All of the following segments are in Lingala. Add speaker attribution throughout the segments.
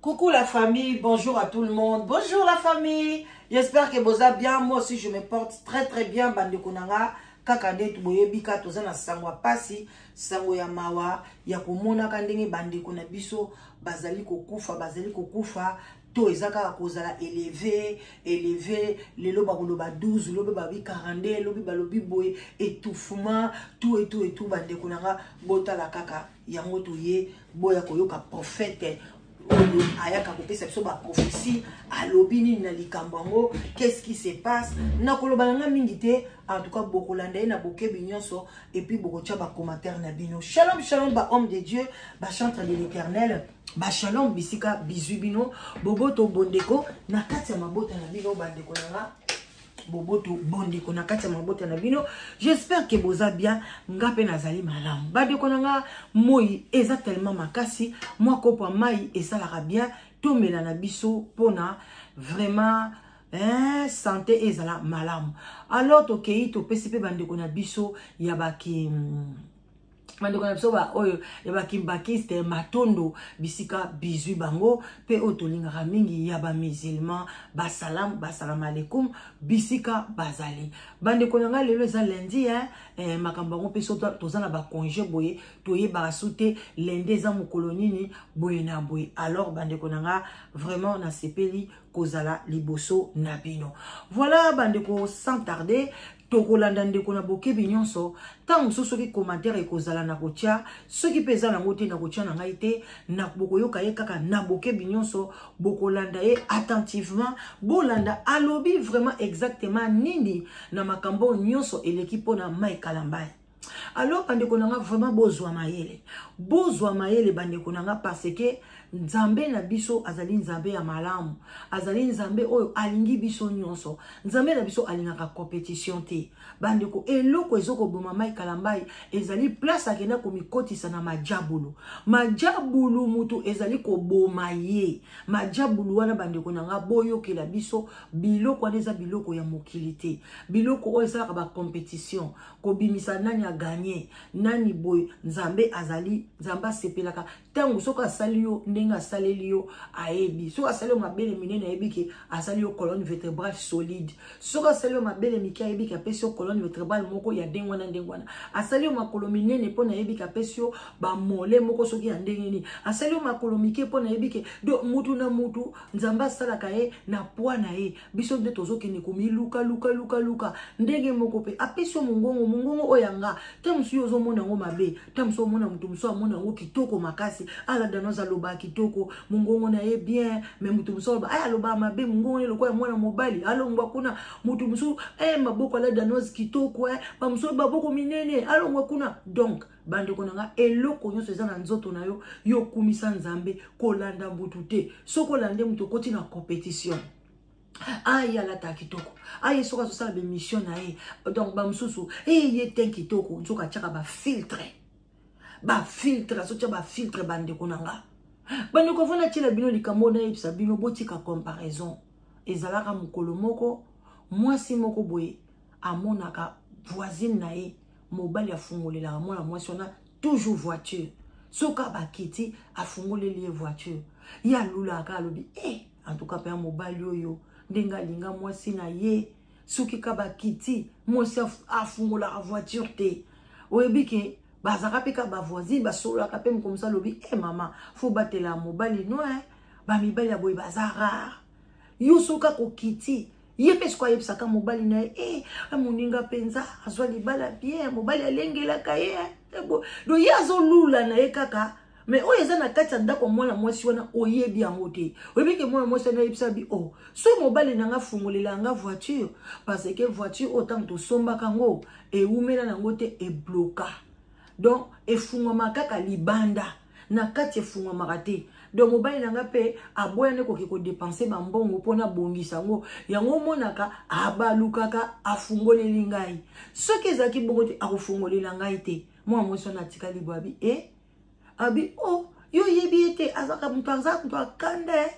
Speaker 1: Coucou la famille, bonjour à tout le monde. Bonjour la famille. J'espère que vous allez bien. Moi aussi, je me porte très très bien. Bandeko na nga, kaka nde boyebi ka toza na sango ya pasi, sango ya mawa, ya komonaka ndenge bandeko na biso bazali kokufa, bazali kokufa to eza kaka kozala eleve eleve lelo bakoloba 12 lobi balobi 42 lobi balobi boye étouffement tout et tout et tout. Bandeko na nga, botala kaka yango toye boya koyoka prophète oyo ayaka kopesa biso baprophétie alobi nini na likambo yango, qu'est-ce qui se passe. Nakoloba na nga mingi te. En tout cas, bokolanda ye na bokebi nyonso et puis bokotya bacommentaire na bino. Shalom, shalom, bahomme de Dieu, bachantre de l'Éternel, bashalom bisika bizwi bino, boboto bondeko na kati ya mabota na bino. Bandeko na nga, boboto bondeko na kati ya mabota na bino. J'espère que boza bien. Nga mpe nazali malamu, bandeko na nga. Moi eza tellement makasi, mwa kopo ya mai esalaka bien, tomela na biso mpona vraiment, eh, santé ezala malamu. Alors tokei, topesi mpe bandeko na biso ya baki, bandeko na biso baoyo ya bakimbanguiste, matondo bisika bizwi bango, mpe oyo tolingaka mingi ya bamusulman, basalam, basalam alekum bisika bazali. Bandeko na ngai, lelo eza lundi, eh, eh, makambo yango mpe so toza na bacongé boye, toyebaka su te lundi eza mokolo nini, boye na boye. Alors bandeko na nga, vraiment nasepeli kozala liboso na bino. Voilà bandeko, sans tarder, tokolanda ndeko na bokebi nyonso. Ntango mosusu soki commentaire ekozala na kotia, soki mpe eza nango te, na kotia na ngai te. Na bokoyoka ye kaka na bokebi nyonso, bokolanda ye attentivement, bolanda alobi vraiment exactement nini na makambo nyonso eleki mpona Mike Kalambay. Alors bandeko na nga, vraiment bozwa mayele, bozwa mayele bandeko na nga, parce que Nzambe na biso azali Nzambe ya malamu, azali Nzambe oyo alingi biso nyonso. Nzambe na biso alingaka compétition te. Bandeko, eloko ezokoboma Mike Kalambay ezali place akenda komikotisa na majabulu. Majabulu mutu ezali koboma ye, majabulu wana. Bandeko na nga, boyokela biso, biloko wana eza biloko ya mokili te, biloko oyo esalaka bacompétition, kobimisa nani aganye nani boye. Nzambe azali Nzambe, asepelaka ntango soki asali yo ndenge asaleli yo. Ayebi soki asali yo mabele minene, ayebi ke asali yo colonne vertébrale solide. Soki asali yo mabele mike, ayebi ke apesi yo colonne vertébrale moko ya ndenge wana, ndenge wana. Asali yo makolo minene mpo nayebi ke apesi yo bamole moko soki ya ndenge nini. Asali yo makolo mike mpo nayebi ke. Donc mutu na mutu, Nzambe asalaka ye na poids na ye. Biso nde tozokende komiluka luka luka luka. Ndenge moko mpe apesi yo mongongo, mongongo oyo yanga te. Mosusu yo ozomona yango mabe te, mosusu omona motu mosusu amona yango kitoko makasi. Aladano alobaka kitoko, mongongo na ye bien, mais motu mosusu aloba ay alobaka mabe, mongongo ne lokola mwana mobali, alongwa kuna. Motu mosusu e maboko aladanoise kitoko, e bamosusu maboko minene, alongwa kuna. Donc bandeko na nga, eloko nyonso eza na nzoto na yo, yo okumisa Nzambe, kolanda motu te. Soki olande motu, okoti na compétition. Aye alata kitoko, aye soki azosala bémission na ye, donc bamosusu e ye te kitoko, nzoka atiaka bafiltre, bafiltre, azotia bafiltre. Bandeko na nga, bandeko, avant natiela bino likambo, nayebisa bino, botika comparaison. Ezalaka mokolo moko, mwasi moko boye amonaka voisine na ye, mobali afungolelaka mwana mwasi wana toujours voiture. Soki abakiti, afungoleli ye voiture. Ye alulaka, alobi: "E, en tout cas mpe ya mobali oyo, ndenge alinga mwasi na ye, soki ka bakiti, mwasi afungolaka voiture te." Oyebi ke bazalaka mpe ka bavoisine, basololaka mpe. Mokomosu alobi: "E mama, faut batela mobali no, e bamibali ya boye baza rare. Yo soki akokiti ye mpe, sikoyo ayebisaka mobali na ye: 'E, moninga mpenza azwa libala bien, mobali alengelaka ye.'" Do ye azolula na ye kaka, mais oyo eza na kati ya ndako ya mwana mwasi wana, oyebi yango te. Oyebi ke mwana mwasi wana ayebisa bi: "O, soki mobali na nga afungolela nga voiture, parce que voiture oyo, ntango tosombaka yango, ewumela nango te, ebloka. Donc efungwama kaka libanda, na kati efungwamaka te. Donc mobali na nga mpe aboya nde koki kodépenser bambongo mpona bongisa yango. Yango omonaka abalukaka, afungoleli ngai. Soki ezalaki bongo te, akofungolela ngai te." Mwana mwasi wana atikali bo abi e abi: "O, oh, yo oyebi ye te, azalaka moto, aza moto akanda.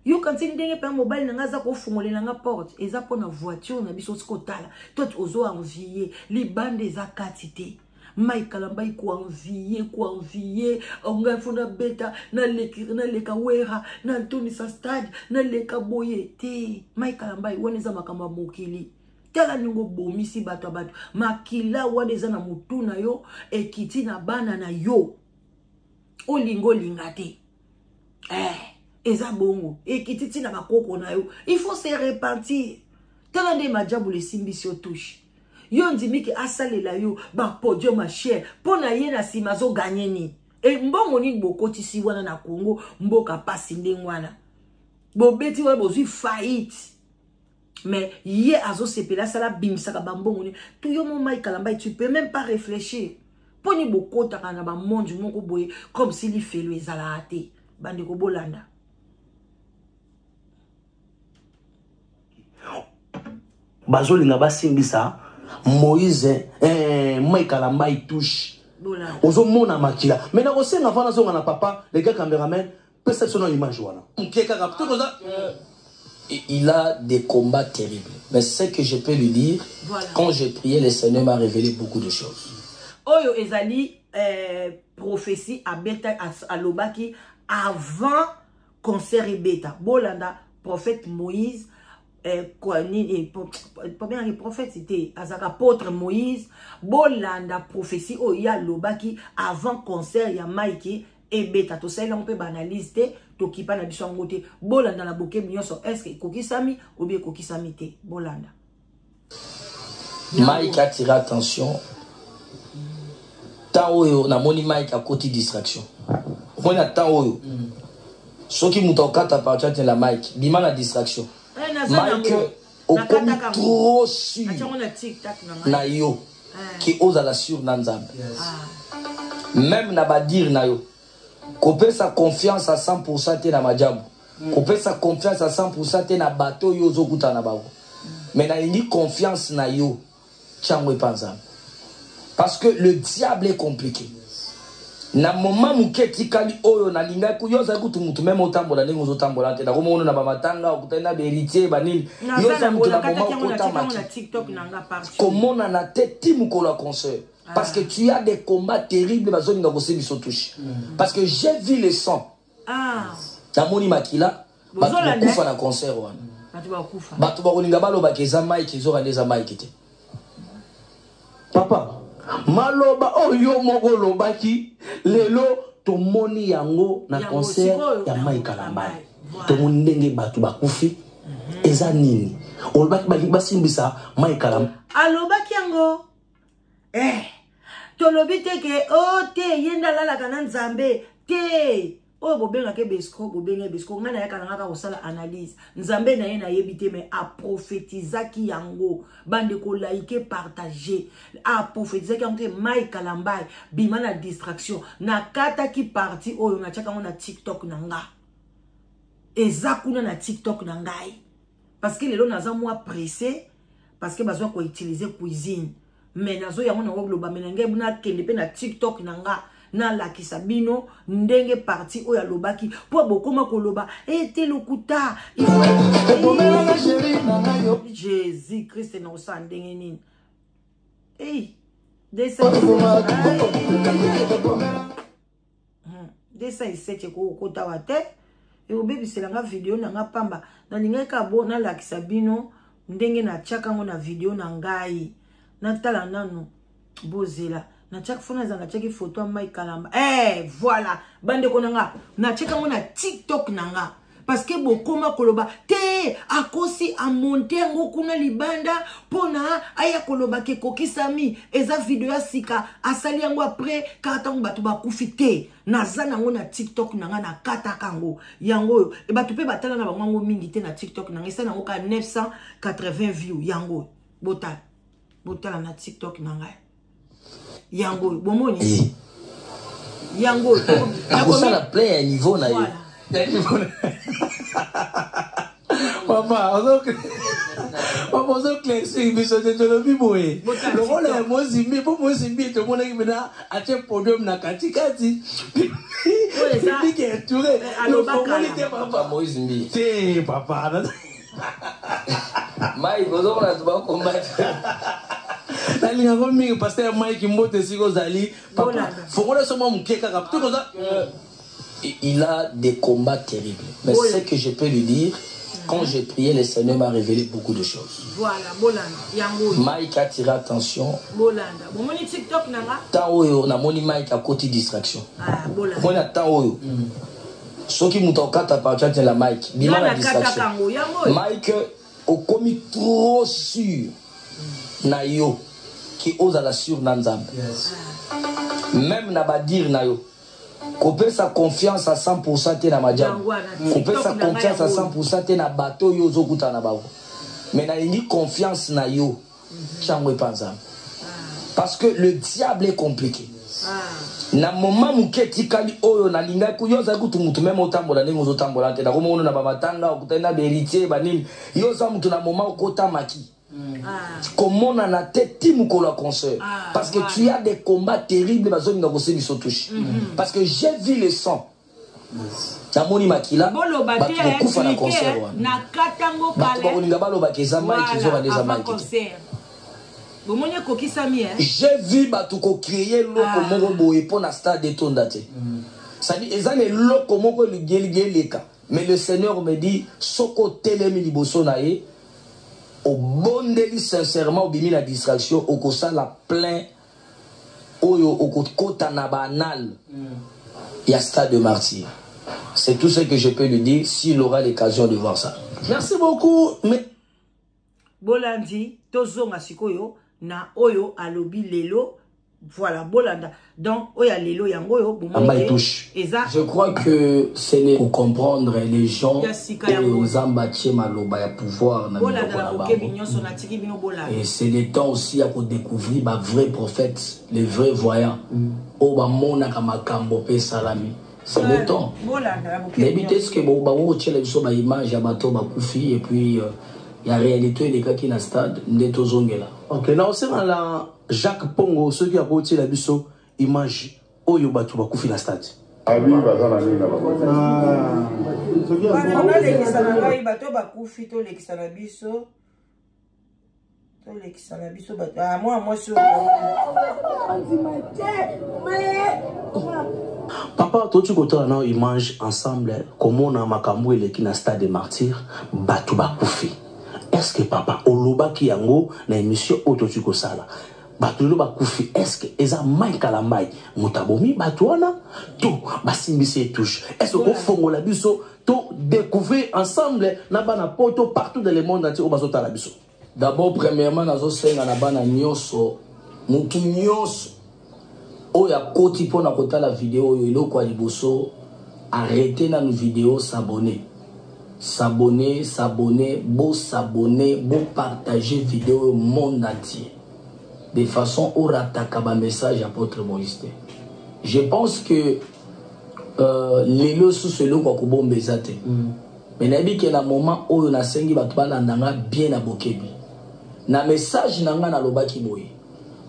Speaker 1: Yoka nti ndenge mpe mobali na ngai aza kofungolela nga porte, eza mpona voiture na biso. Soki otala to ozo envie, libanda eza kati te." Mike Kalambayi koenvie koenvie ngai fo nabeta naleka wera natonisa stade naleka boye te. Mike Kalambayi, wana eza makambo ya mokili. Tala ndenge obomisi bato ya bato, makila wana eza na motu na yo, ekiti na bana na yo, olinga olinga te, eza bongo, ekiti ti na bakoko na yo. Il faut se repentir. Tala nde majabulu esimbisi yo touche. Yo ndimiki asalela yo bapodium ya cher mpo na ye, na nsima azoganye nini? E mbongo nini bokotisi wana na Congo? Mboka pasi ndenge wana, bobeti wana, bozwi faillite, mais ye azosepela, asala, abimisaka bambongo nini? Tu yo mo Mike Kalambayi, tu peux même pas réfléchir. Mpo nini bokotaka na bamonde moko boye comme si lifelo ezalaka te? Bandeko, bolanda.
Speaker 2: Bazolinga basimbisa Moïse, Mike Kalambayi touche, ozomona makila. Mais nakosenga va nazonga na papa le gars cameraman, pesa biso na image wana moke kaka tokoza.
Speaker 3: Il a des combats terribles. Mais ce que je peux lui dire, voilà. Quand j'ai prié, le Seigneur m'a révélé beaucoup de choses.
Speaker 1: Oyo ezali prophétie abeta, alobaki avant concert ebeta. Bolanda prophète Moïse, nini babengaki prophète te, azalaka apôtre Moïse. Bolanda prophétie oyo ye alobaki avant concert ya Mike ebeta. Tosali yango mpe baanalyse te, tokipa na biso yango te. Bolanda na bokebi nyonso, est ce ekokisami obi ekokisami te? Bolanda.
Speaker 3: Mike atire attention. Temps oyo namoni Mike akoti distraction, omoni na temps oyo soki moto akokata parti te na Mike, bima na distraction. Mike, okomi trop sûr na yo ke ozala sûr na Nzambe. Même na badire na yo, kopesa confiance à 100 te na majabu, kopesa confiance à 100 te na bato oyo ozokutana na bango. Mais nalingi confiance na yo tiango epa Nzambe, parce que le diable est compliqué. Na moment moke etikali oyo, nalingaki yo ozali kutu mutu meme otambola ndenge ozotambola te. Nakomona na bamatanga, okutani na baheritier banini, yo oza mutu na moment okotamaki komonana te ti mokolo ya concert, parce que tu as des combats terribles. Bazolinga kosimbiso touche, parce que j'ai vu le sang. Namoni makila, bato bakufa na concert wana. Bato bakolinga balobaka eza Mike, ezoka nde eza Mike te.
Speaker 2: Papa, maloba oyo yo moko olobaki, lelo tomoni yango na concert ya Mike Kalambayi. Tomoni ndenge bato bakufi. Eza nini olobaki? Balingi basimbisa Mike Kalambayi.
Speaker 1: Alobaki yango, tolobi te ke o oh, te, ye nde alalaka na Nzambe te. Oyo bobengaka besco, bobenga besco, ngai nayaka na ngaka kosala analyse. Nzambe na ye nayebi te, mais aprofetizaki yango. Bandeko, like, partage. Aprofetizaki yango te, Mike Kalambayi bima na distraction. Nakataki parti oyo, natiaka yango na TikTok na nga, eza kuna na TikTok na ngai, parce que lelo naza mwa pressé, parce que bazwa koutiliser cuisine. Mais nazo yango nango koloba, mais na ngai nakende mpe na TikTok na nga, nalakisa bino ndenge parti oyo alobaki, mpo bokóma koloba ete lokuta. Jésus Christ, na kosala ndenge nini? Ei, 207 ekokota wa te, ekobebisela nga video na nga pamba. Nalingaki kaka bo nalakisa bino ndenge natiaka yango na video na ngai. Natala nanu, bozela, natiaki fo naza, natiaki foto ya Mike Kalamba. Voilà, bandeko na nga, natiaki yango na TikTok na nga, parce que bokoma koloba te akosi, amonte yango kuna libanda mpona aya koloba ke ekokisami. Eza video ya sika, asali yango après kaka ntango bato bakufi te. Naza nango na TikTok na nga, nakataka yango, yango oyo. Bato mpe batala na bango yango mingi te na TikTok na nga, esala yango kaka 980 view. Yango oyo, botala, botala na TikTok na ngai, yango oyo bomoni, yango oyo.
Speaker 3: Akosala plein ya niveau na ye.
Speaker 2: Papa, papa, ozoclaircir biso te. Tolobi boye, lokola ya Mozimbi, mpo Mozimbi tomonaki mpena atie podium na katikati, public entouré, lofongoli te, papa.
Speaker 3: Moïse Mbi.
Speaker 2: Te, papa.
Speaker 3: Mike, ozomona bato bakombate.
Speaker 2: Nalingako mingi pasteur Mike, mbote esika ozali. Papa, fongola so mwa moke kaka to koza. Il a des combats terribles. Mais ce que je peux lui dire, quand j'ai prié, le Seigneur m'a révélé beaucoup de choses.
Speaker 1: Voilà, bolanda, yango.
Speaker 3: Mike a tiré attention.
Speaker 1: Bolanda. Bomoni TikTok nanga?
Speaker 3: Tant oyo namoni Mike akoti distraction.
Speaker 1: Ah, bolanda.
Speaker 3: Mona tant oyo. Soki moto akata partir la Mike, bima na distraction. Mike okomi trop sûr na yo ki ozala sûr na Nzambe.
Speaker 2: Yes.
Speaker 3: Même na badire na yo. Kopesa confiance à 100% te na majabu. Kopesa confiance à 100% te na bato oyo ozokutana na bango. Mais nalingi confiance na yo. Tiango epa Nzambe. Parce que le diable est compliqué. Na moment moke etikali oyo nalingaki yo ozali kutu mutu meme otambola ndenge ozotambola te, nakomona na bamatanga okutani na baheritier banini, yo oza mutu na moment okotamaki komonana te ti mokolo ya concert, parce que tu as des combats terribles, bazolinga kosimisa touche, parce que j'ai vu le sang, namoni makila, bato kokufa na concert wana, bato bakolinga balobaka eza Mike, ezokanda eza Mike te.
Speaker 1: Bomoni ekokisami.
Speaker 3: J'ai vu bato kocréer eloko moko boye mpo na stade etonda te, c'est-à-dire eza na eloko moko elingi eleka. Mais le Seigneur me dit, soki otelemi liboso na ye, obondeli sincèrement, obimi na distraction, okosala plein oyo okokota na baannales ya stade de Martyr. C'est tout ce que je peux lui dire s'il aura l'occasion de voir ça.
Speaker 2: Merci beaucoup. Mais
Speaker 1: Bolandi, tozonga sikoyo na oyo alobi lelo. Voilà, bolanda. Donc oyo lelo yango oyo
Speaker 2: bomoni touche.
Speaker 1: Eza
Speaker 3: Je crois que ce n'est pour comprendre les gens oyo Nzambe atie maloba ya pouvoir na
Speaker 1: bolanda na bokebi nyonso natiki bino bolanda.
Speaker 3: Et c'est le temps aussi ya kodécouvrir ba vrais prophètes, les vrais voyants oyo bamonaka makambo mpe esalami. C'est le temps. Nayebi te ce que bango kotiela biso baimage ya bato bakufi et puis ya réalité elekaki na stade nde tozongela.
Speaker 2: Ok, na osenga la Jacques Pongo soki akotiela biso image oyo bato bakufi na stade.
Speaker 4: Abi baza na nini na bango?
Speaker 1: Nalekisa na ngai bato bakufi, tolekisa na biso, tolekisa na biso bato. Mwana mwasi.
Speaker 2: Papa, toti kotala na image ensemble, komona makambo eleki na stade de Martyr, bato bakufi. Est ce que, papa, olobaki yango na émission oyo toti kosala, bato lelo bakufi, est ce que eza Mike Kalambay moto abomi bato wana to basimbisi etouche? Est ce que kofongola biso to découvrir ensemble na bana poto partout dans le monde entier oyo bazotala biso?
Speaker 3: D'abord, premièrement, nazosenga na bana nyonso, motu nyonso oyo akoti mpona kotala video oyo, eloko ya liboso, arrête nanu video, s'abonner, s'abonner, s'abonner, bos'abonner, bopartager video oyo monde entier, de façon orataka bamessage apôtre Moïse te. Je pense que lelo susu eloko ya kobomba eza te. Mais nayebi ke na moment oyo nasengi bato balanda nga bien na bokebi. Na message na nga nalobaki boye: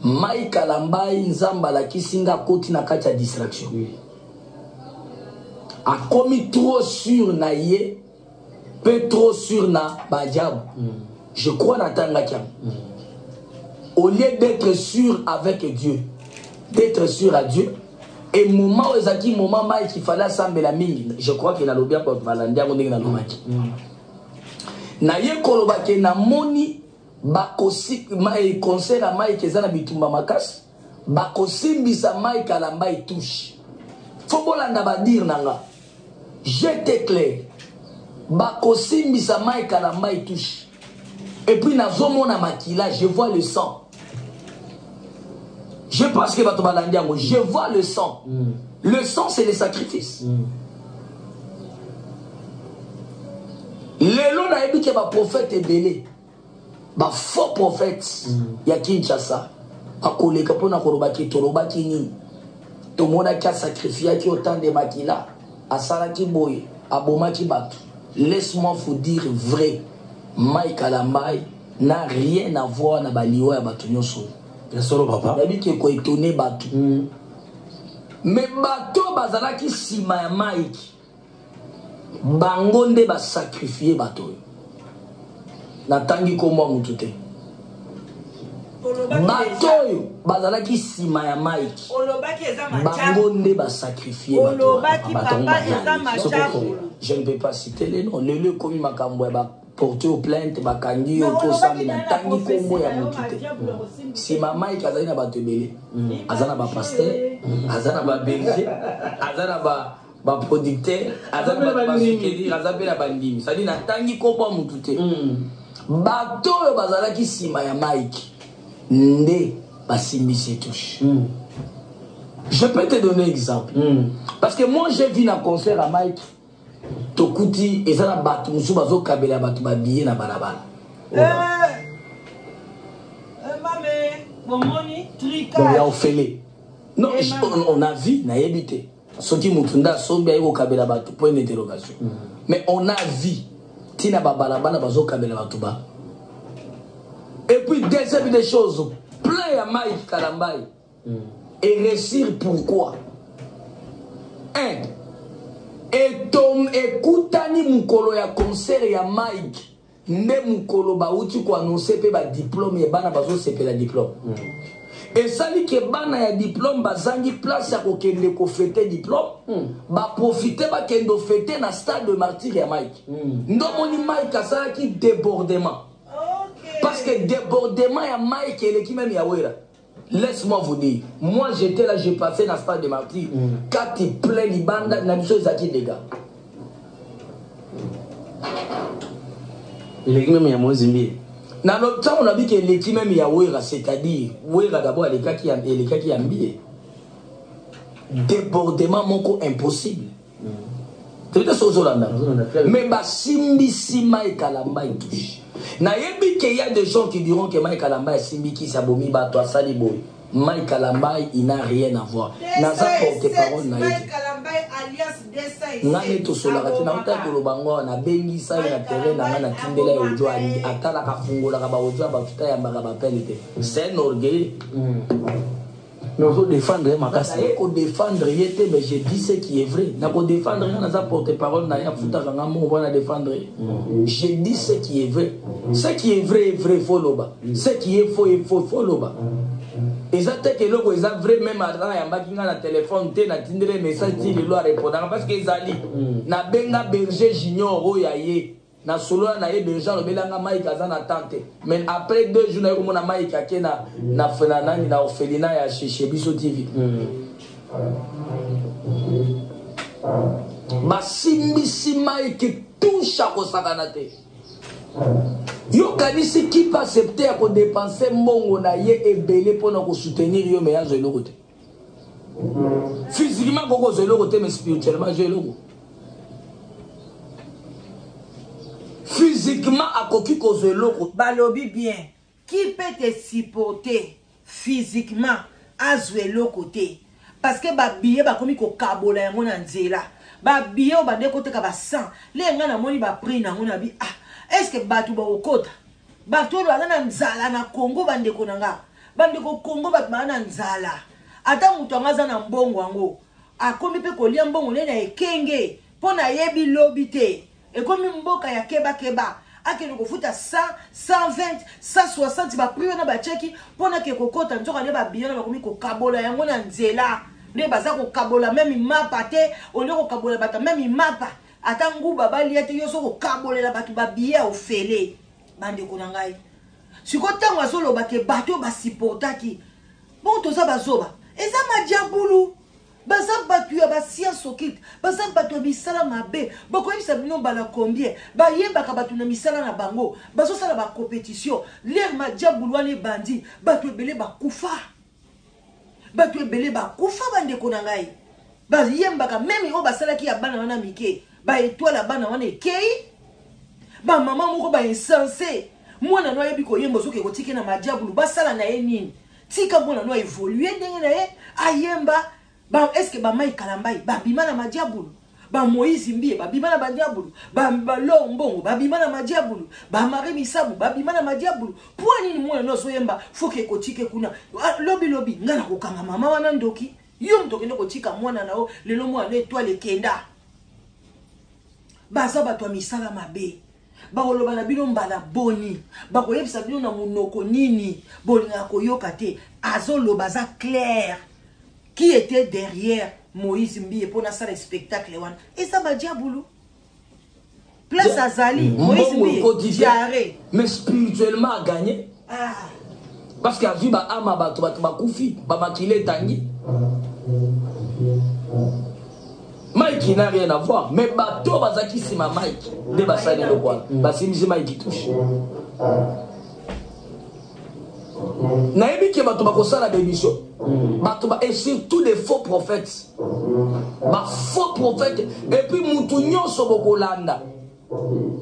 Speaker 3: Mike Kalambay, Nzambe alakisi nga akoti na kati ya distraction. Akomi trop sûr na ye mpe trop sûr na badiabu. Je crois natangaki yango. Au lieu d'être sûr avec Dieu, d'être sûr à Dieu, et moment oyo ezalaki moment Mike il fallait asambela mingi. Je crois ke nalobi yango, bato balandi yango ndenge nalobaki. Naye koloba ke namoni bakosi concert ya Mike eza na bitumba makasi, bakosimbisa Mike Kalambay touche. Fo bolanda badire na nga, j'étais clair: bakosimbisa Mike Kalambay touche. Et puis nazomona makila, je vois le sang. Je pense que bato balandi yango. Je vois le sang. Le sang, c'est le sacrifice. Lelo nayebi ke baprophète ebele, bafaux prophète ya Kinshasa bakoleka mpona kolobaki tolobaki nini, tomonaki asacrifiaki autant de makila, asalaki boye, abomaki bato. Laisse-moi vous dire vrai, Mike Kalambay n'a rien à voir na baliwa ya bato nyonso oyo.
Speaker 2: Ya solo, papa.
Speaker 3: Nayebi ke koétonner bato, mais bato bazalaki nsima ya Mike, bango nde basacrifier bato oyo. Natangi kombo ya motu te. Bato oyo bazalaki nsima ya Mike, bango nde basacrifie. Je ne peux pas citer les noms. Lelo ekomi makambo ya baporte au plainte, bakangi yo, tosambela. Ntangi nkombo ya motu te. Nsima Mike azali na bato ebele, aza na bapasteur, aza na baberger, aza na ba baproducteur, aza na bato basoutenir, aza mpe na bandimi. Cestadire natangi nkombo ya motu te. Bato oyo bazalaki nsima ya Mike nde basimbisi touche. Je peux te donner exemple, parce que moi j'ai vu na concert à Mike, tokuti eza na bato mosusu bazokabela bato babillet na balabala. Donc ya ofele, non, on a vu, nayebi te soki motu nde asombi aye kokabela bato, point d'interrogation. Mais on a vu ntina babalabala bazokabela bato ba. Et puis deuxième des choses, plein ya Mike Kalambai et réussir, pourquoi? Un etom ekutani mokolo ya concert ya Mike nde mokolo bauti koannonce mpe badiplôme ya bana bazosepela diplôme. Esali ke bana ya diplôme bazangi place ya kokende kofêter diplôme, baprofite bakende ofêter na stade de martyr ya Mike. Ndomoni Mike asalaki débordement, parce que débordement ya Mike eleki même ya Wera. Laisse-moi vous dire, moi j'étais là, j'ai passé dans stade de martyr, kati plein, libanda na biso ezalaki dégâts.
Speaker 2: Eleki même ya Moïse Mbiye.
Speaker 3: Na ntango nabiki eleki même ya Wera, c'est-à-dire Wera d'abord elekaki ya, elekaki ya Mbiye. Débordement moko impossible. Peut-être soki ozolanda, mais basimbisi Mike Kalamba etouche. Nayebi ke y a des gens qui diront que Mike Kalamba asimbi kisi, abomi bato, asali boye. Mike Kalamba, il n'a rien à voir. Naza porte parole na ye te. Nga nde tosolaka te. Nauta koloba ngo, nabengisa ye na terrain na nga, natindela ye audio. Atalaka, afungolaka baaudio ya bato te, ayambaka bapele te. C'est un orgueil.
Speaker 2: Mais ozodéfendre ye makasi.
Speaker 3: Naye kodéfendre ye te, mais je dis ce qui est vrai. Nakodéfendre nga, naza porte parole na ye, afutaka nga mongo mpona défendre ye. Je dis ce qui est vrai. Ce qui est vrai est vrai, faut loba. Ce qui est faux est faux, faut loba. Eza te ke eloko eza vrai. Même ata ayambaki nga na telefone te, natindeli message ti lelo arépondaka, parce que ezali nabenga Berger Junior oyo aye na solola na ye. Berger alobelanga Mike aza na temps te, mais après 2 jours naye komona Mike ake na nani, na orphelinat ya chez Biso TV. Basimbisi Mike touche, akosakana te. Yokanisi qui peut accepter ya kodépenser mbongo na ye ebele mpona kosoutenir yo, mais azwa eloko te? Physiquement kokozwa eloko te, mais spirituellement azwa eloko. Physiquement akoki kozwa eloko.
Speaker 1: Balobi bien, qui peut te supporter physiquement, azwa eloko te? Parce que babillet bakomi kokabola yango na nzela. Babillet oyo bande koteka ba 100, le ngai namoni baprix nango na bi. Ah, est ce que bato bakokota? Bato oyo baza na nzala na Congo, bandeko na nga, bandeko Congo, bato baza na nzala. Ata moto yango aza na mbongo yango, akomi mpe kolia mbongo nde na ekenge mpo nayebi lobi te. Ekomi mboka ya kebakeba. Akende kofuta 100, 120, 160, baprix wana batiaki mpo nake kokota. Nzoka nde babillet wana bakomi kokabola yango na nzela. Nde baza kokabola même mapa te. Olie kokabola bato même mapa, ata nguba balia te. Yo so kokabolela bato babillet ya ofele. Bandeko na ngai, sikoyo ntango azoloba ke bato oyo basupportaki bon, toza bazoba, eza madiabulu. Baza bato ya bascience occulte, baza bato ya misala mabe. Bakoyebisa bino mbala combien bayebaka bato na misala na bango. Bazosala bacompétition lere madiabulu wana ebandi, bato ebele bakufa, bato ebele bakufa. Bandeko na ngai, bayembaka même oyo basalaki ya bana wana mike, baétoile ya bana wana ekei. Bamama moko bainsensé, mwana no ayebi koyemba, ozoke kotika na madiabulu, basala na ye nini? Tika mwana no aévolue ndenge na ye, ayemba ba, est-ce bamai Kalambai babima na madiabulu? Bamoïse Mbiye babima na badiabulu? Balor Mbongo babima na madiabulu? Bamari Misabu babima na madiabulu? Mpo nini mwana no azoyemba, foke ekotike kuna? Lobi lobi ngai nakokanga mama wana ndoki. Yo moto okende kotika mwana na yo, lelo mwana no étoile ekenda. Baza bato ya misala mabe. Bakoloba na bino mbala boni, bakoyebisa bino na monoko nini, bolingaka koyoka te. Azoloba aza clair. Qui était derrière Moïse Mbiye mpo nasala spectacle wana? Eza badiabulu. Place azali Moïse Mbiye diarrhée.
Speaker 3: Mais spirituellement a gagné.
Speaker 1: Ah.
Speaker 3: Parce que azwi ba ama bato, bato bakufi, ba makila etangi. Mike n'a rien à voir, mais bato bazaki sima Mike nde basali eloko wana, basimbisi Mike touche. Nayebi ke bato bakosala ba émission, bato ba, et surtout les faux prophètes, ba faux prophètes, et puis mutu nyonso bokolanda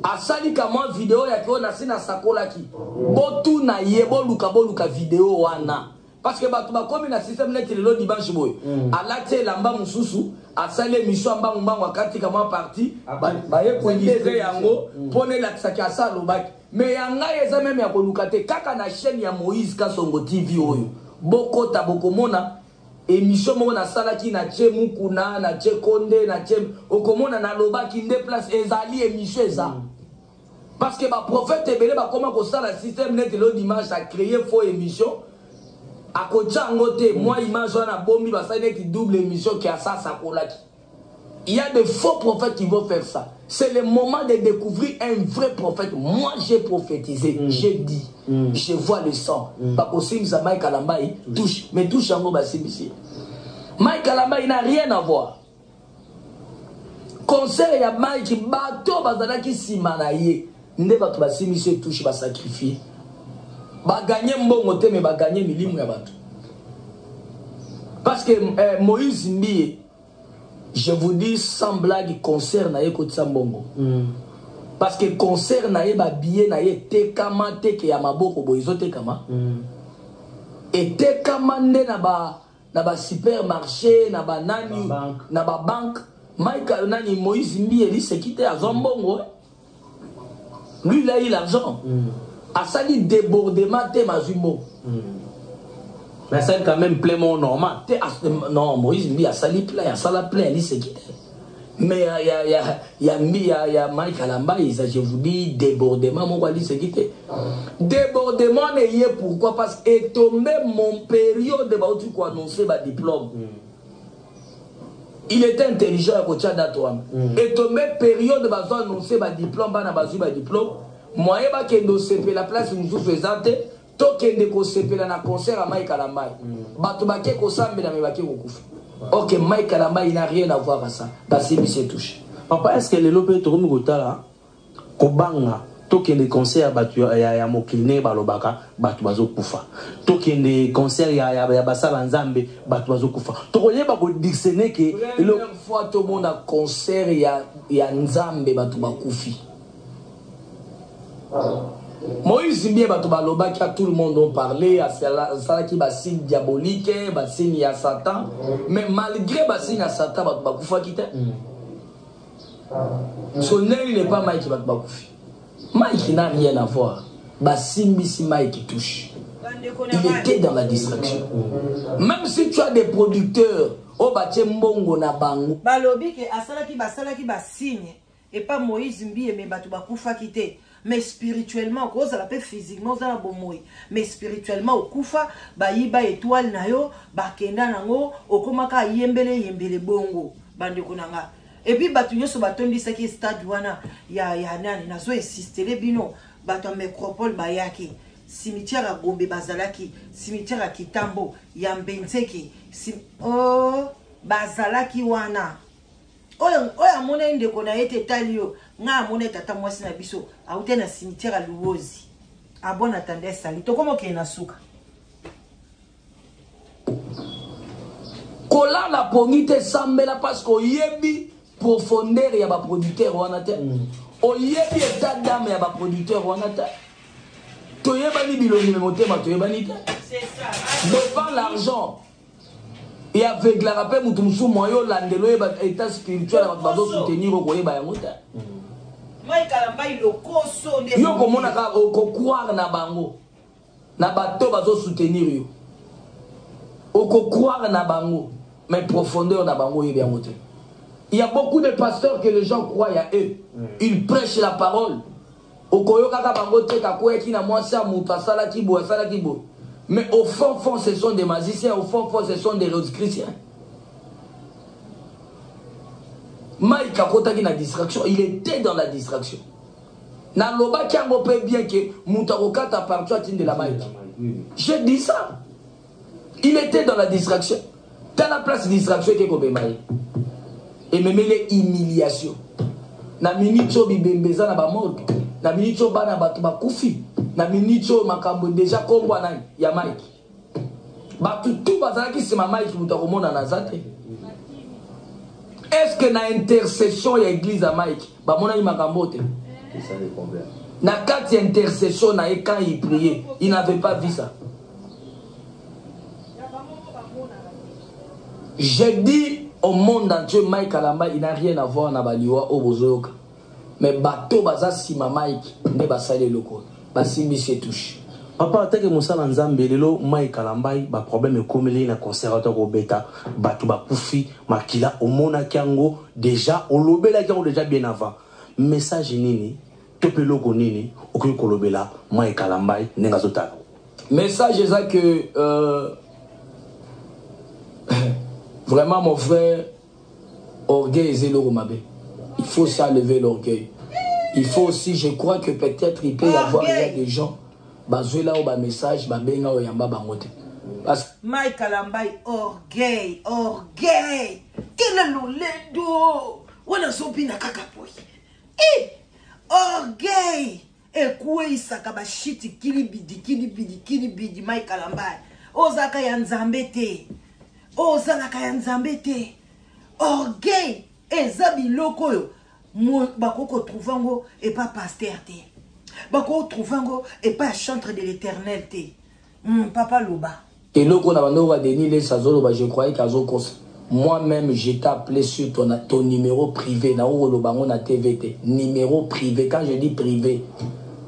Speaker 3: asali ka mwa video ya ke oyo nasi nasakolaki, botuna ye, boluka, boluka video wana. Parce que bato bakomi na système neti lelo dimanche boye. Alati elamba mosusu, asali émission ya mbangu mbangu, akati ka mwa partie, baye koillustrer yango, mpo na elakisaki asa alobaki. Mais ya ngai eza meme ya koluka te, kaka na chaîne ya Moïse Kasongo TV oyo. Bokota bokomona émission moko nasalaki na Tche Mukuna, na Tche Konde, na Tche, okomona nalobaki nde place ezali émission eza. Parce que ba prophète ebele bakoma kosala système net le dimanche a créer faux émission. Akotia yango te, moi image wana bombi basali neti double émission qui a ça sakolaki. Il y a des faux prophètes qui vont faire ça. C'est le moment de découvrir un vrai prophète. Moi, j'ai prophétisé, j'ai dit, je vois le sang. Bakosimisa Mike Kalambay, touche. Mais touche yango basimbisi. Mike Kalambay n'a rien à voir. Concert ya Mike, bato bazalaki sima na ye. Nde bato basimbisi touche, ba sacrifier. Ba gagner mbongo te, mais ba gagner milimu ya bato. Parce que Moïse Mbiye, je vous dis sans blague, concert na ye kotisa mbongo. Parce que concert na ye, ba billet na ye tekama teke ya maboko boye, ezo tekama. Et tekama nde na ba, na ba supermarché, na ba nani,
Speaker 2: Ba banque.
Speaker 3: na ba banque. Mike, nani, Moïse Mbiye, lui, c'est qui te, azwa mbongo, hein. Lui, il a eu l'argent. Asali débordement te mazwi mbongo.
Speaker 2: Mais asali quand même plein mot normal.
Speaker 3: Te, as, non, Moïse Mbiye asali plein, asala plein, lui, c'est qui te. Mais ya, ya, ya, ya, Mbi, ya, ya Mike Kalambay, ça, je vous dis, débordement, mon roi, lui, c'est qui te. Débordement, mais y est pourquoi? Parce que est tombé mon période, bah, tu quoi annoncer, bah, diplôme. Il était intelligent à kotia date wana. Et tombé période, bah, zo annoncer, bah, diplôme, bah, na, bah, zui, bah, diplôme. Moyen, bah, kendo sepe, la place, nous, nous, faisons, tokende kosepela na concert ya Mike Kalambay. Bato bake kosambela, mais bake kokufa. Ok, Mike Kalambay, il n'a rien à voir à ça. Basi se touche.
Speaker 2: Papa, est-ce que lelo pe tokomi kotala kobanga tokende concert ya bato ya mokili ndenge balobaka bato bazokufa, tokende concert ya basala nzambe bato bazokufa, tokoyeba kodiscerner ke
Speaker 3: première fois tomona concert ya nzambe bato bakufi. Moïse Mbiye bato balobaki, à tout le monde ont parlé, asalaki ba signe diabolique, ba signe ya Satan, mais malgré ba signe ya Satan bato bakufaki te. So ndenge n'est pas Mike bato bakufi. Mike n'a rien à voir. Basimbisi Mike touche. Il était dans la distraction. Même si tu as des producteurs, oh batie mbongo na bango.
Speaker 1: Balobi ke asalaki basalaki ba signe et pas Moïse Mbiye mais bato bakufaki te. Mais spirituellement, kozala pe physiquement ozala bomoi, mais spirituellement okufa, bayiba étoile na yo, bakenda nango, okomaka yembele yembele bongo bandeko nanga. Et puis bato nyonso batondisaki stade wana ya nani, nazo insister bino bato ya métropole bayaki, cimetière ya Gombe bazalaki, cimetière ya Kitambo, ya Mbenzeke, oh, bazalaki wana. Oyo, oyo amona ndeko na ye te etali yo, nga amona tata mwasi na biso auti na cimetière ya Luozi. Abona tanda esali, tokoma okende na suka.
Speaker 3: Kolala pongi te sambela parce que oyebi profondeur ya ba producteur wana te. Oyebi état d'âme ya ba producteur wana te. Toyebani bilongi me motema toyebani te.
Speaker 1: C'est ça.
Speaker 3: Devant l'argent. Et avec la rappel mutu musu moyo landelo yeba état spirituel ya bato bazo soutenir okoyeba yango te.
Speaker 1: Mike Kalambay lokoso nde
Speaker 3: Yo komona ka okokroire na bango. Na bato bazo soutenir yo. Okokroire na bango, mais profondeur na bango yeba yango te. Il y a beaucoup de pasteurs que les gens croient à eux. Ils prêchent la parole. Okoyokaka bango te kakweyaki na mwasi ya moto, asalaki boye, asalaki boye. Mais au fond fond, ce sont des magiciens, au fond fond, ce sont des rosicruciens. Mike akotaki na distraction, il était dans la distraction. Nalobaki yango mpe bien ke moto akokata partout atindela Mike. J'ai dit ça. Il était dans la distraction. Tala place distraction eke kobema ye. Ememeli humiliation. Na minute oyo bibembe eza na bamorgue, na minute oyo bana bato bakufi, na minute oyo makambo deja kombo ya nani ya Mike. Bato tu bazalaki nsima Mike, moto akomonana aza te. Est-ce que na intercession ya église ya Mike bamonaki makambo te? Na kati ya intercession na ye, quand il priait, il n'avait pas vu ça. Je dis au monde entier, Mike Kalamba, il n'a rien à voir na baliwa oyo bozoyoka. Mais bato baza sima Mike nde basali eloko, basimbisi etouche.
Speaker 2: Papa, atake mosala Nzambe, lelo Mike Kalambai baproblème ekomeli na concert ata kobeta, bato bakufi, makila, omonaki yango déjà, olobelaki yango déjà bien avant. Message nini to mpe eloko nini okoki kolobela Mike Kalambai ndenge azotala?
Speaker 3: Message eza que vraiment, mon frère, orgueil eza eloko mabe. Il faut ça lever, l'orgueil. Il faut aussi, je crois que peut-être il peut y avoir, il y a des gens bazwela oyo bamessage babenga oyo yamba bango te. Parce
Speaker 1: Mike Kalambai, orgueil, orgueil, kele lolendo wana azobina kaka boye. E orgueil ekweyisaka bashiti kilibidi kilibidi kilibidi. Mike Kalambai, ozalaka ya Nzambe te, ozalaka ya Nzambe te. Orgueil eza biloko oyo bakoki kotrouve yango epa pasteur te, bakoki kotrouve yango epa ya chantre de l'Éternel te. Papa loba.
Speaker 3: Eloko na bandoko ya Denis Lesi azoloba, je croyais qu'azokosa. Moi-même, j'étais appelé sur ton numéro privé. Nakokoloba yango na TV te, numéro privé. Quand je dis privé,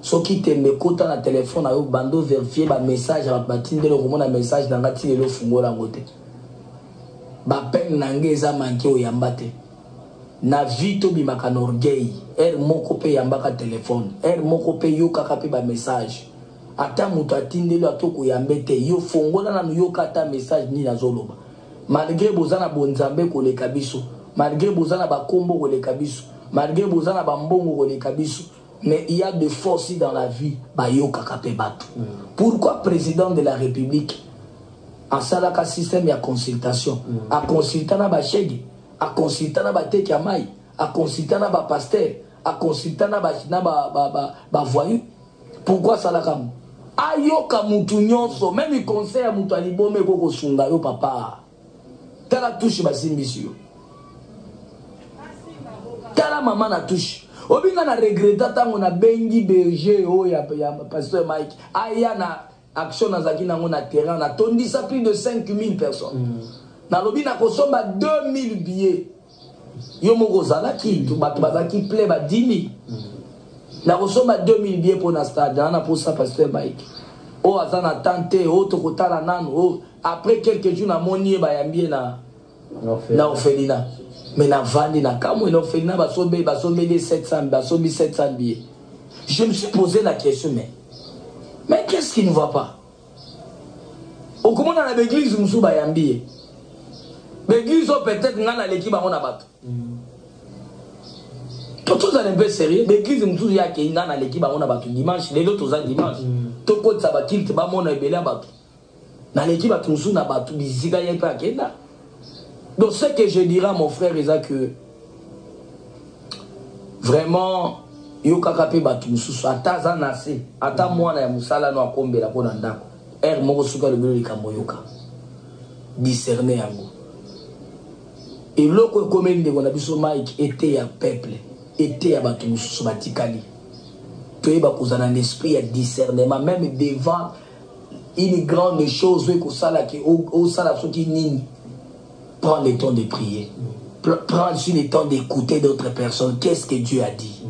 Speaker 3: soki tembe, kota na telefone na yo, bando vérifie bamessage ya bato batindeli, okomona message na nga. Ti lelo ofungola yango te. Bapene na ngai eza manke, oyamba te. Na vie tobimaka na orgueil. Heure moko mpe yambaka telefone, heure moko mpe yokaka mpe bamessage. Ata moto atindeli, ata okoyambe te, yo fongola nanu, yoka ata message nini azoloba. Malgré boza na bonzambe koleka biso, malgré boza na bakombo koleka biso, malgré boza na bambongo koleka biso, mais il y a de force dans la vie, bayokaka mpe bato. Pourquoi président de la République asalaka système ya consultation? Aconsulta na bashege, aconsulta na bateki ya mai, aconsulta na bapasteur, aconsulta na bavoyou. Ba, ba, ba Pourquoi asalaka ngo? Ayoka mutu nyonso, même conseil ya moto aliboma eko kosunga yo. Papa, tala touche basimbisi yo, tala mama na touche obinga. Na regreta ntango nabengi berger oyo ya pasteur Mike aya na action nazalaki nango na terrain, natondisa plus de 5000 personnes. Nalobi nakosomba 2000 billets. Yo moko ozalaki, bato bazalaki plein, badimi. Nakosomba 2000 billets mpo na stade wana, mposa pasteur Mike oyo aza na temps te, oyo tokotala nanu oyo. Après quelques jours, namoni ye bayambi ye na orphelinat. Mais navandi na kamwe, na orphelinat basombeli ye 700, basombi 700 billets. Je me suis posé la question: mais qu'est-ce qui ne va pas? Okomona na baeglise mosusu bayambi ye, baeglise oyo peut-être ngai naleki bango na bato. To tozala mpe sérieux, baeglise mosusu ye akei, ngai naleki bango na bato. Dimanche, lelo toza dimanche, tokotisa baculte, bamona ebele ya bato. Naleki bato mosusu na bato bisika ye mpe akenda. Donc ce que je dirais à mon frère eza que vraiment yokaka mpe bato mosusu. Ata aza na se, ata mwana ya mosala no akombela mpo na ndako, heure moko soki alobi likambo, oyoka, discerne yango. Eloko ekomeli ndeko na biso Mike ete ya peuple, ete ya bato mosusu batikali, toyeba kozala na esprit ya discernement même devant une grande chose oyo ekosalaki osala soki nini. Prends le temps de prier, prends aussi le temps d'écouter d'autres personnes, qu'est-ce que Dieu a dit,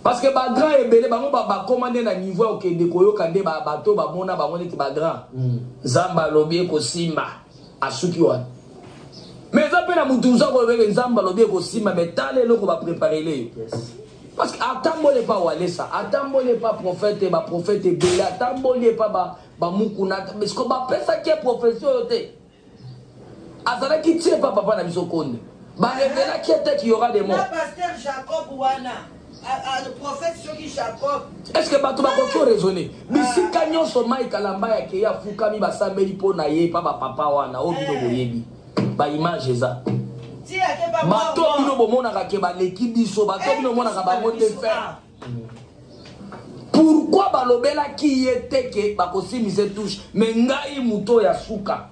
Speaker 3: parce que bagrand ebele bango bakóma nde na niveau ya okende koyoka nde bato bamona bango neti bagrand. Nzambe alobi ekosimba, asuki wana. Mais eza mpe na mutu mosu akolobeke Nzambe alobi ekosimba, mais tala eloko bapreparele yo. Parce que atamboli epa Walesa, atamboli epa prophète, ba prophète ebele, atamboli epa ba bamukuna, parce que bapesaki ye prophétie oyo te. Azalaki tie epa papa na biso Konde. Barevelaki ye te qu'il y aura des morts.
Speaker 1: Na pasteur Jacob wana, prophète soki Jacob.
Speaker 3: Est-ce que bato bakoki oraisonner? Bisika nyonso Mike Kalambay akei afukami basambeli mpo na ye epa bapapa wana oyo bino boyebi. Ba image eza. Bato bino bomonaka ke baleki biso, bato bino bomonaka bango nde fin. Pourquoi balobelaki ye te ke bakosimbisa touche, mais ngai moto ya suka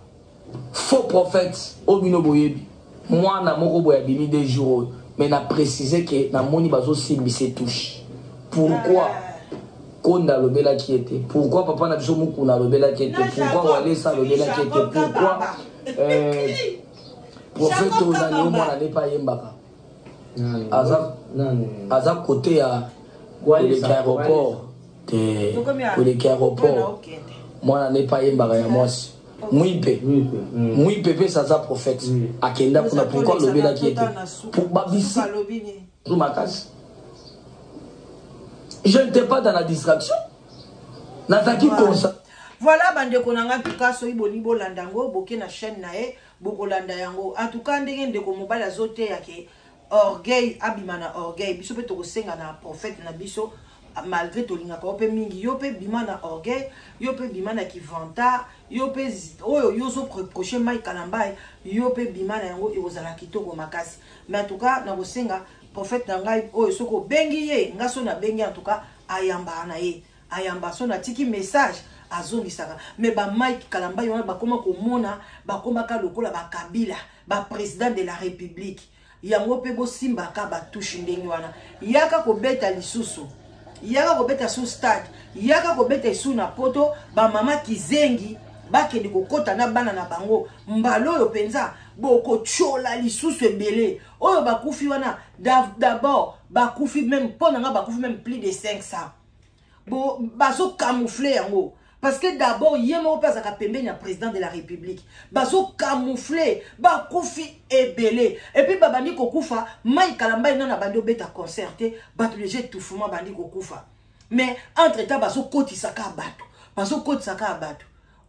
Speaker 3: faux prophète oyo bino boyebi mwana moko boye abimi deux jours oyo, mais na préciser ke namoni bazosimbisa touche. Pourquoi Konda alobelaki ye te? Pourquoi papa na biso Mukuna alobelaki ye te? Pourquoi Walesa alobelaki ye te? Pourquoi prophète ozali yo mwana ne pa yembaka aza kote ya koleka aéroport te, koleka aéroport mwana ne pa yembaka ya mwasi Mwipe Mwipe mpe aza prophète akenda kuna. Pourquoi alobelaki ye te? Pour babisi makasi. Je n'étais pas dans la distraction, nazalaki consa.
Speaker 1: Voilà bandeko na nga, en tout cas soki bolingi bolanda yango, boke na chaîne na ye, bokolanda yango. En tout cas ndenge ndeko mobali azoteya ke orgueil, abima na orgueil, biso mpe tokosenga na prophète na biso, malgré tolingaka yo mpe mingi, yo mpe bima na orgueil, yo mpe bima na kivanta, yo mpe oyo yo ozoreproche Mike Kalambay, yo mpe bima na yango, ekozala kitoko makasi. Mais en tout cas nakosenga prophète na ngai oyo, soki obengi ye, nga so nabengi, en tout cas ayambaka na ye, ayamba. So natiki message, azongisaka. Mais ba Mike Kalambay wana bakoma komona, bakomaka lokola bakabila, baprésident de la République. Yango mpe bosimbaka batouche ndenge wana. Yaka kobeta lisusu, yaka kobeta su stade, yaka kobeta esu na Poto. Bamama kizengi bakende kokɔta na bana na bango. Mbala oyo mpenza bokotiola lisusu ebele oyo bakufi wana. D'abord bakufi même, mpo na nga bakufi même plus de 500. Bo bazocamoufle yango parce que d'abord ye moko mpe azalaka pembeni ya président de la République. Bazocamoufle, bakufi ebele. Et puis babandi kokufa, Mike Kalambay nano abandi obeta concert te, bato déjà étouffement, bandi kokufa. Mais entre temps bazokotisaka bato, bazokotisaka bato.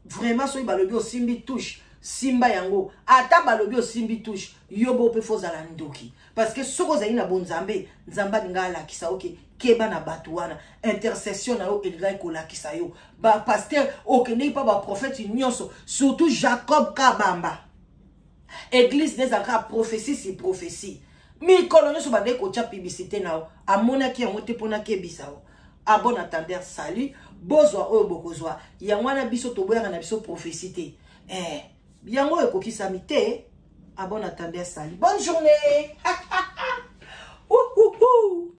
Speaker 1: Vraiment soki balobi osimbi touche, simba yango. Ata balobi osimbi touche, yo bo mpe fozala ndoki, parce que soki ozali na bonzambe, Nzambe alinga alakisa oke keba na bato wana. Intercession na yo elingaki kolakisa yo. Bapasteur okendeki mpa baprophète nyonso, surtout Jacob Kabamba, église nde ezalaka prophétie si prophétie mikolo nyonso, bandeki kotya publicité na yo, amonaki yango te mpona kebisa yo. À bon entendeur salut. Bozwa oyo bokozwa yango wana. Biso toboyaka na biso prophétie te, yango oyo ekokisami te. À bon entendeur salut, bonne journée. Ouh, ouh, ouh.